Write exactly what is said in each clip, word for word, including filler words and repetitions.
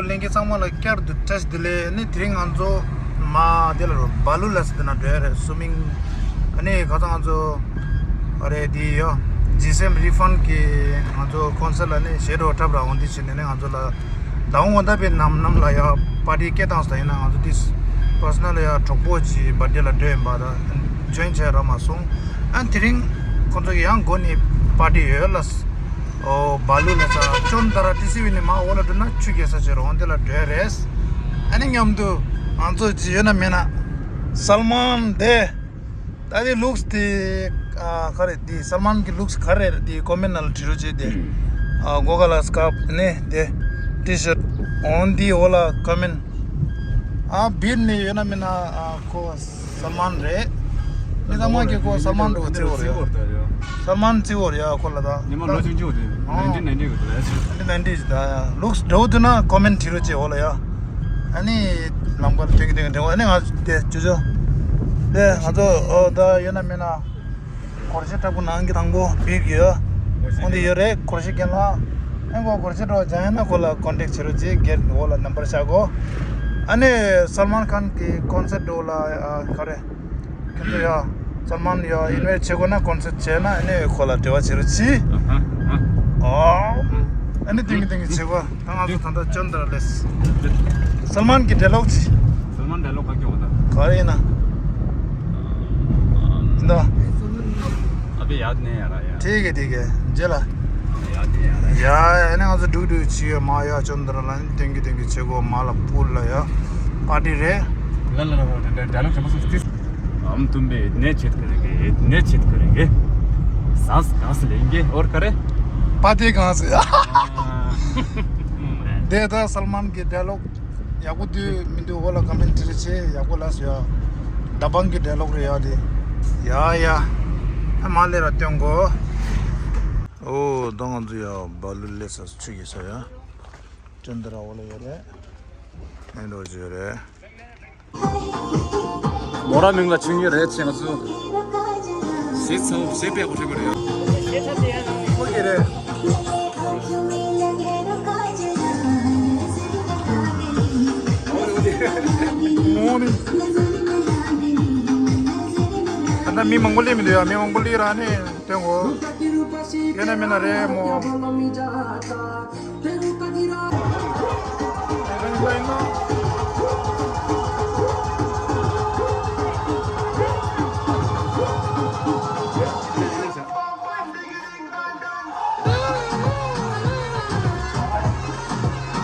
ལྷན་རྒྱས་ཚང་མ་ལ་བསྐྱར་དུ་བཀྲ་ཤིས་བདེ་ལེགས། ནི་དེ་རིང་ང་ཚོ་མ་དེ་ལ་རོ་བ་ལུ་ལ་སི་དེ་ན་འགྲོ་ཡ་རེད། སུ་མིང་ཨ་ནི་ཁ་སང་ང་ཚོ་ཨ་རེ་དེ་ཡོ་ཇི་སི་ཨེམ་རི་ཕན་གི་ང་ཚོ་ཀོན་སར་ལ་ནི་ཞེ་དྲག་འཁྲབ་ར་འོང་དེ་བྱས་ནས་ནི་ང་ཚོ་ལ་ཟླ་བ་སྔོན་ད་པའི་ནམ་ནམ་ལ་ཡ་པར་ཊི་སྐད་བཏང་སོང་། ཡིན་ན་ང་ཚོ་དེ་པར་སོ་ནལ་ཡ་གྲོགས་པོ་གྱི་བར་ཌེ་ལ་འགྲོ་ཡིན་པ་ད་ཇོ་ཡིན་བྱས་ར་མ་སོང་། ཨ་དེ་རིང་ཁོ་ཚོ་གི་ཡང་སྒོ་ནས་པར་ཊི་ཡོད་ལ། ཨོ་བ་ལུ་ལ་ས་ཅོན་ཏ་ར་ཏི་སི་ཝི་ནི་མ་འོ་ལ་འགྲོ་ན་ཆུ་རྐྱལ་ས་ཆེ་རོང་དེ་ལ་འགྲོ་ཡ་རེད། ཨ་ནི་མཉམ་དུ་ང་ཚོ་ཅི་ཡོད་ན་མེད་ན་སལ་མཱན་དེ་ད་དེ་ལུགས་དེ་ཨ་ག་རེ་དེ་སལ་མཱན་གི་ལུགས་ག་རེ་རེད་དེ་ཀོ་མེན་ཊི་ནང་ལ་བྲིས་རོགས་བྱེད་དེ། ཨ་གོ་ག་ལ་སི་ཀར་ཕ་ནི་དེ་ཊི་ཤར་ཊི་འོན་དེ་འོ་ལ་ཀོ་མེན་ཊི། ཨ་བིར་ནི་ཡོད་ན་མེད་ན་ཨ་ཁོ། སལ་མཱན་རེད། མི་ཚང་མ་གིས་ཁོ་སལ་མཱན་འགྲོ་བརྩི་བོར་ཡོད། སལ་མཱན་བརྩི་བོར་ཡོད་ཁོ་ལ་ད། ཉི་མ་ལོ་ཆུང་ཆུང་དེ་ཨོ། ནན་ཏི་ནན་ཏི་གི་དེ་ལས་ཆེ། ནན་ཏི་ནན་ཏི་ད་ཡ་ལུགས་འགྲོ་འདུག་ན་ཀོ་མེན་ཊི་བྲིས་རོགས་བྱེད་འོ་ལ་ཡ། ཨ་ནི་ལམ་ཁར་ཐོན་གི་ཐོན་གི་ཐོན་གི་ཨ་ནི་ང་དེ་ཅོ་ཅོ། དེ་ང་ཚོ་ཨོ་ད་ཡོད་ན་མེད་ན། སྒོར་གཞས་འཁྲབ་ཁུ་ནང་གི་དང་པོ་བིར་གི་ཡོད། འོན་ཏེ་ཡོད་རེད་སྒོར་གཞས་རྒན་ལགས། ཨེ་ཁོ་སྒོར་གཞས་འགྲོ་སྦྱང་ཡ་ན་ཁོ་ལ་ཀོན་ཊེག་བྱེད་རོགས་བྱེད། སྒེར་འོག་ལ་ནམ་བར་བཞག་གོ། ཨ་ནི་སལ་མཱན་ཁཱན་གི་ཀོན་སར་འགྲོ་ལ་ཨ་ག་རེ། ཁྱོད་ཚོ་ཡ། སལ་མཱན་ཡ་ཨིན་ཝའིཊ་བྱེད་དགོས་ན་ཀོན་སར་བྱས་ན་ཨ་ནི་ཁོ་ལ་འབྲེལ་བ་བྱེད་རོགས་གྱིས། ཨ་ཨ་ཨ། ཨོ། ཨ་ནི་ཏིང་གི་ཏིང་གི་བྱེད་དགོས། ད་ང་ཚོ་ད་ལྟ་ཅོན་ཏ་ར་ལས། སལ་མཱན་གྱི་ཌའི་ལོག་ཅི། སལ་མཱན་ཌའི་ལོག་ག་སྐྱོ་བ་ད། ག་རེ་ཡིན་ན། འདི། अबे याद नहीं आ रहा यार। ठीक है ठीक है རྗེས་ལ། याद नहीं आ रहा। ཡ་ཡ་ནི་ང་ཚོ་འགྲུག་འགྲུག་བྱེད་ཡོད་མ་ཡ་ཅོན་ཏ་ར་ལ་ནི་ཏིང་གི་ཏིང་གི་བྱེད་དགོས་མ་ལ་པུལ་ལ་ཡ། པར་ཊི་རེད། ལ་ལ་ལ་ལ་ཌའི་ལོག་ཆེན་པོ་སུ་སྟིས། हम तुम भी इतने अच्छे करेंगे, इतने अच्छे करेंगे। सांस कहाँ से लेंगे और करे? पार्टी कहाँ से? हाँ। दे द सलमान के डायलॉग। ཡག་པོ་འདུག་མི་འདུག་འོ་ལ་ཀོ་མེན་ཊི་རེ་བྱེད། ཡག་པོ་ལ་སོ་ཡ། ད་བང་གི་ཌའི་ལོག་རེ་ཡ་དེ། ཡ་ཡ། ཨ་མ་ལེ་ར་སྟོན་གོ། ཨོ་ད་ང་ཚོ་ཡ་བ་ལུ་ལས་ས་ཆུ་གི་ས་ཡ། ཅོན་ཏ་ར་འོ་ལ་ཡོད་རེད། ཨེ་འགྲོ་བྱེད་རེད། མོ་ར་མིང་ལ་ཆིང་ཡོད་རེད་ཆེ་ང་ཚོ། ཟས་ཚ་བོ་ཟས་པད་གོ་ཁྲི་གོ་རེད། ཁོ་གི་རེད། མོ་ནི། ད་ལྟ་མི་མང་པོ་སླེབས་མི་འདུག་ཡ། མི་མང་པོ་སླེབས་ར་ནི་སྟོན་གོ། ཡོད་ན་མེད་ན་རེད་མོ།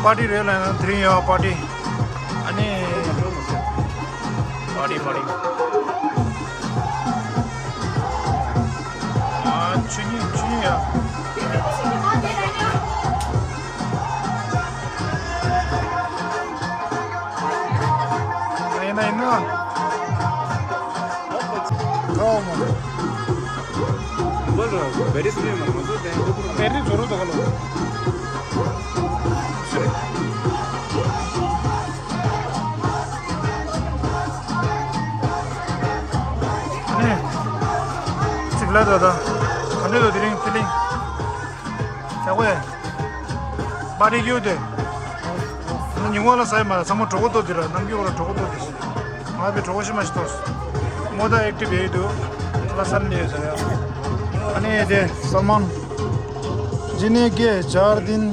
པར་ཊི་རེད་ལ་ན་དེ་རིང་ཡོད་པར་ཊི། ཨ་ནི། པར་ཊི་པར་ཊི། ཨ་ཆུ་ཉིན་ཆུ་ཉིན་ཡ། ཨ་ཡིན་ན་ཡིན་ན། ཁའོ་མོ། བེ་རི་སུ་རེད་མ་ང་ཚོ་དེ་བེ་རི་ཛོ་རུ་དོ་ག་ལོ། ཨ་ནི། ཅིག་ལ་དོ་ད། ག་འདྲ་དོ་དེ་རིང་ཕི་ལིང་། ཆག་པས། པར་ཊི་ཡོད་དེ། ཉིན་གུང་ལ་ཟ་ཡི་མ་རེད། ཚང་མ་གྲོགས་པོ་ཏོ་དེ་ར་ནམ་རྒྱུན་འོ་ར་གྲོགས་པོ་ཏོ་དེ། ང་བའི་གྲོགས་པོ་ཤི་མ་ཤི་ཏོ། མོ་ད་ཨེག་ཊིབ་ཡོད་དུ། ལ་སར་ནས་ཟ་ཡ། ཨ་ནི་དེ་སལ་མཱན། ཇི་ནེ་ཀེ་ཅར་དིན།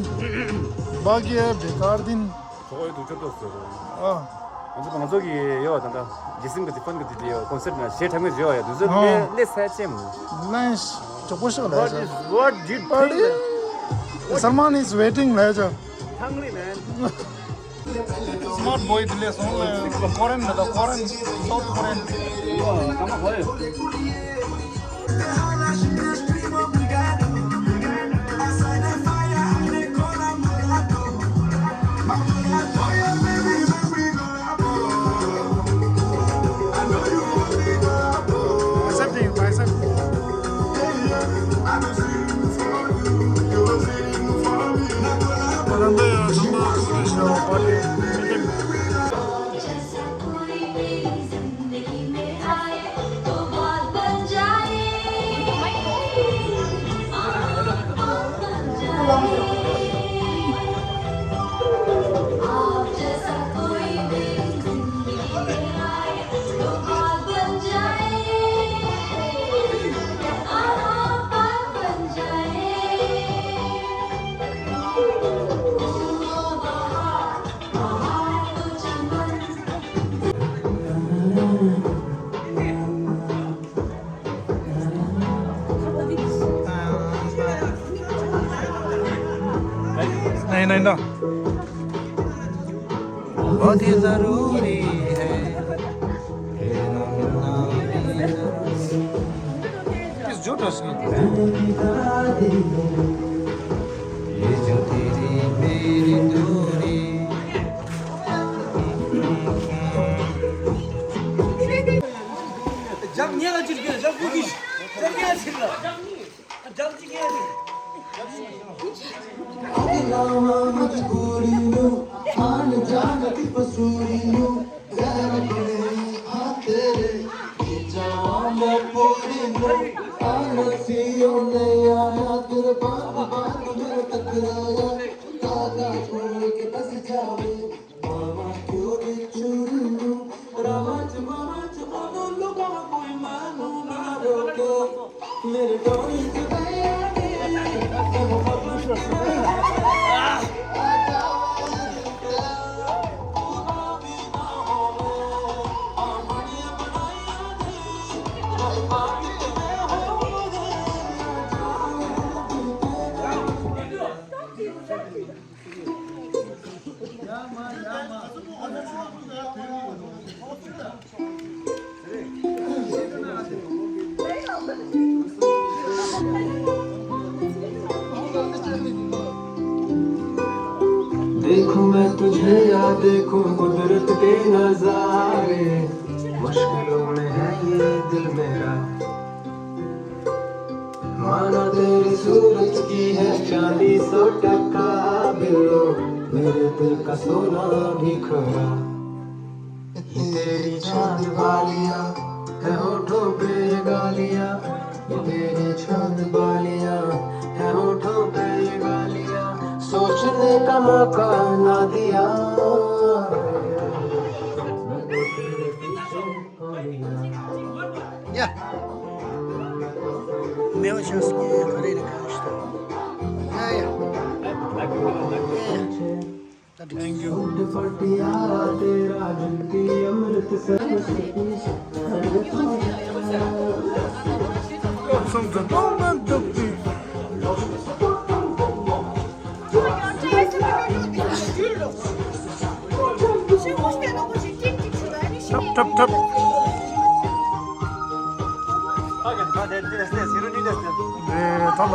བ་ཀེ་བེ་ཀར་དིན། གྲོགས་ཡོད་དུ་ཅོ་ཏོ་ཟེར་རོ། ཨ། ང་ཚོ་ང་ཚོ་གི་ཡོད་ད་ད་ཇི་སིམ་གི་དེ་ཕན་གི་དེ་དེ་ཡོད་ཀོན་སར་ན་ཞེ་དྲག་མེད་ཡོད་ཡ་དུ་ཟོ་ཨ། ལེ་ལེ་ས་ཆེམ། ལན་ཅོག་པོ་ཤོག་ལ་What ཟེར། Is what did Party? Party? Salman is waiting ལ་ཅོ། Hungry man. སྨར་བོའི་དེ་ལས་སོང་ལ་ཀོ་རེན་ན་ད་ཀོ་རེན་སོབ་ཀོ་རེན། ཨ་ད་མ་བོའི། Accepting, accept. नहीं ना। बहुत ही जरूरी है। किस झूठ हंस गई? ये जो तेरी मेरी दूरी। जब नहीं लगा चिल्ला, जब कुछ, जब क्या चिल्ला? देखूं मैं तुझे या देखूं कुदरत के नजारे, मुश्किलों में है ये दिल मेरा। माना तेरी सूरत की है चांदी सौ टका बिल्लो, मेरे दिल का सोना भी खरा। ये तेरी चांद बालियां है होठों पे ये गालियां, ये तेरी चांद बालियां है होठों पे ये गालियां, सोचने का मौका ना दिया। या। मैं वो शख्स के खड़े ने कहा उसको। या, या। या, या। Thank you. Tap, tap, tap. 네, 달라.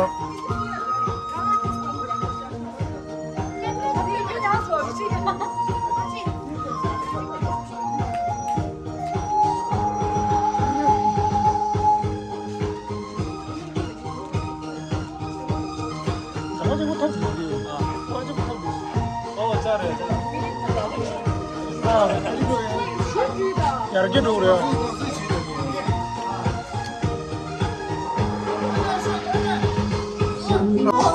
ཡར་རྒྱས་འགྲོ་གི་རེད།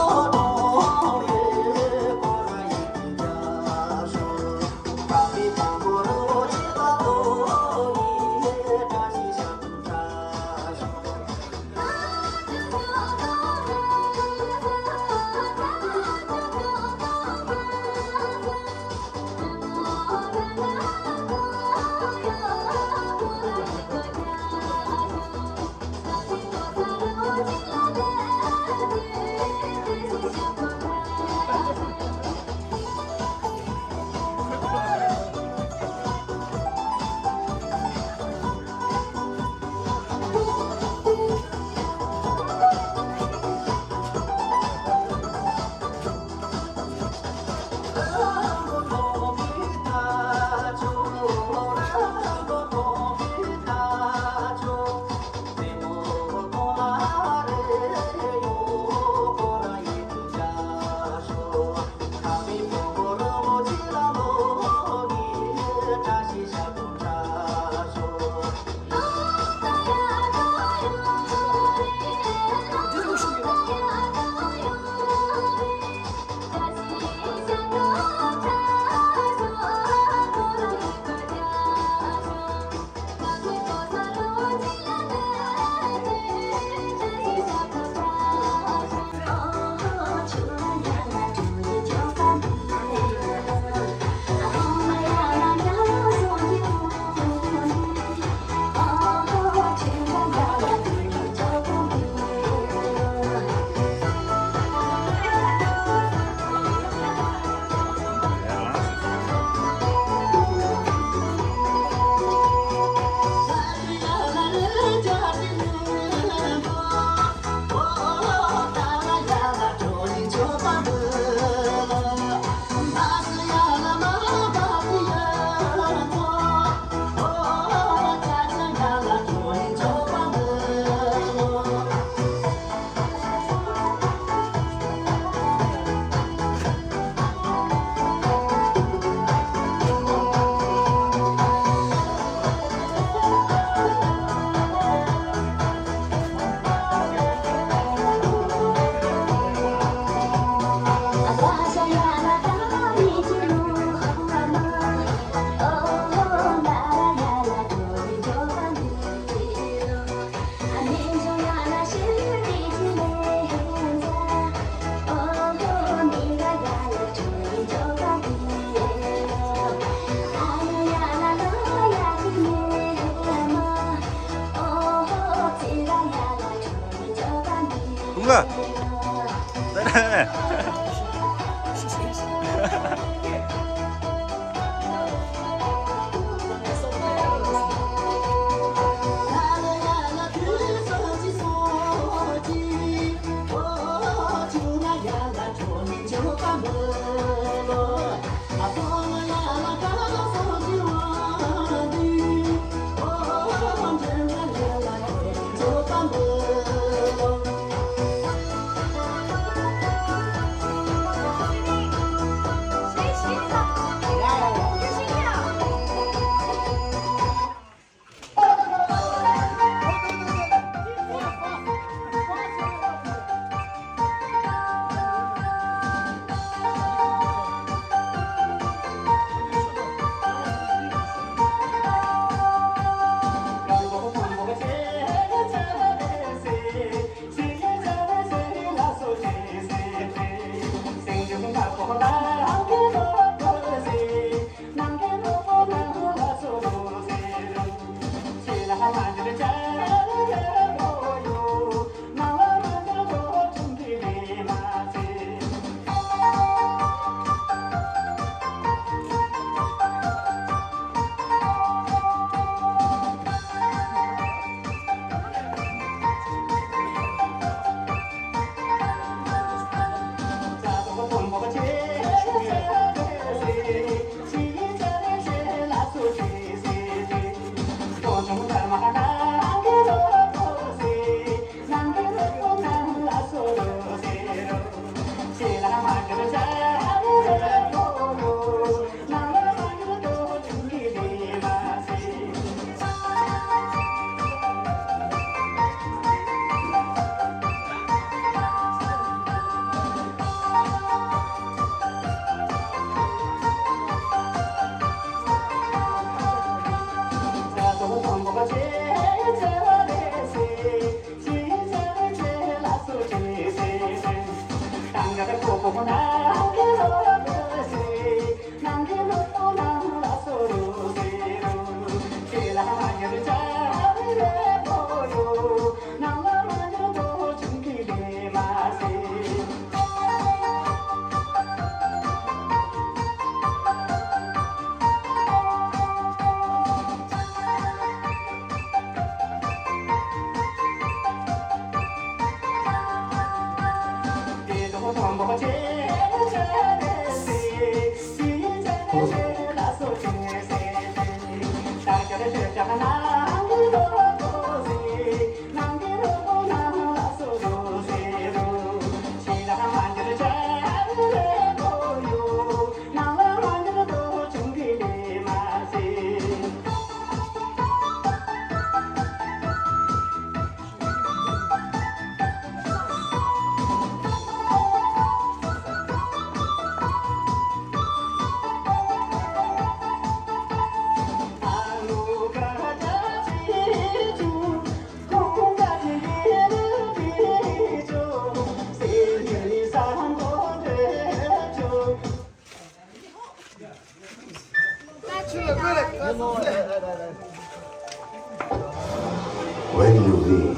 When you read.